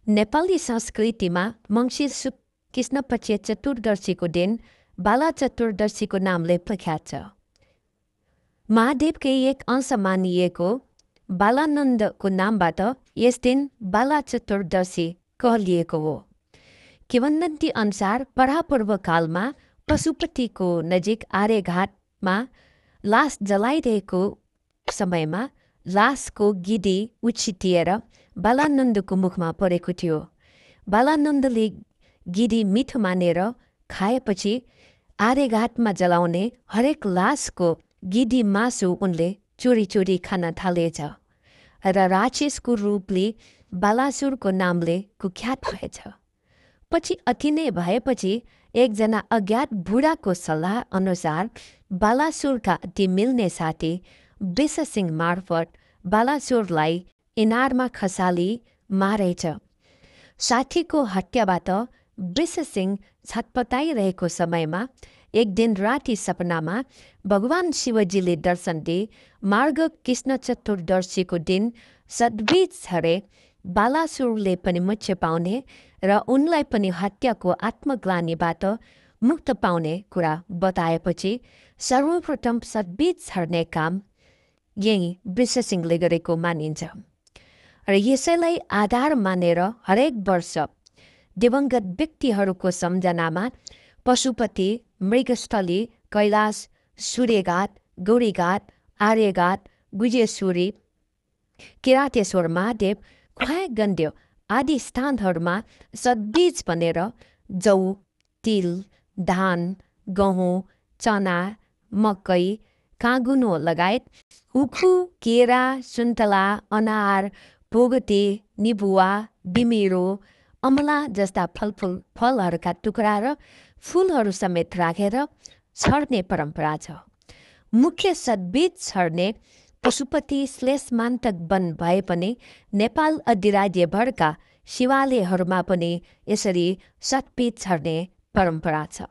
नेपाली संस्कृतिमा मङ्सिर कृष्णपक्ष चतुर्दशीको दिन बाला चतुर्दशीको नामले प्रख्यात छ। महादेवकै एक अंश मानिएको बालानन्दको नामबाट यस दिन बाला चतुर्दशी कहलिएको हो। किंवदन्ती अनुसार परापूर्व कालमा पशुपतिको नजिक आर्यघाटमा लास जलाइरहेको समयमा लासको गिडी उछिटिएर बालानन्दको मुखमा परेको थियो। बालानन्दले गिडी मिठो मानेर खाएपछि आर्यघाटमा जलाउने हरेक लासको गिडी मासु उनले चोरी चोरी खान थालेछ र राक्षसको रूपले बालासुरको नामले कुख्यात भएछ। पछि अति नै भएपछि एकजना अज्ञात बुढाको सल्लाह अनुसार बालासुरका अति मिल्ने साथी वृषसिंह मार्फत बालासुरलाई इनारमा खसाली मारेछ। साथीको हत्याबाट वृषसिंह छटपटाइरहेको समयमा एक दिन राति सपनामा भगवान शिवजीले दर्शन दिए मार्ग कृष्ण चतुर्दशीको दिन सद्बीज छरे बालासुरले पनि मोक्ष पाउने र उनलाई पनि हत्याको आत्मग्लानीबाट मुक्त पाउने कुरा बताएपछि सर्वप्रथम सद्बीज छर्ने काम यही वृषसिंहले गरेको मानिन्छ र यसैलाई आधार मानेर हरेक वर्ष दिवंगत व्यक्तिहरूको सम्झनामा पशुपति, मृगस्थली, कैलाश, सूर्यघाट, गौरीघाट, आर्यघाट, गुजेश्वरी, किरातेश्वर महादेव, खुवागन्ध्य आदि स्थानहरूमा सद्बीज बनेर जौ, तिल, धान, गहुँ, चना, मकै, काँगुनो लगायत उखु, केरा, सुन्तला, अनार, भोगटे, निबुवा, बिमिरो, अमला जस्ता फलहरूका टुक्रा र फूलहरू समेत राखेर छर्ने परम्परा छ। मुख्य सद्बीज छर्ने पशुपति श्लेषमान्तक वन भए पनि नेपाल अधिराज्यभरका शिवालयहरूमा पनि यसरी सद्बीज छर्ने परम्परा छ।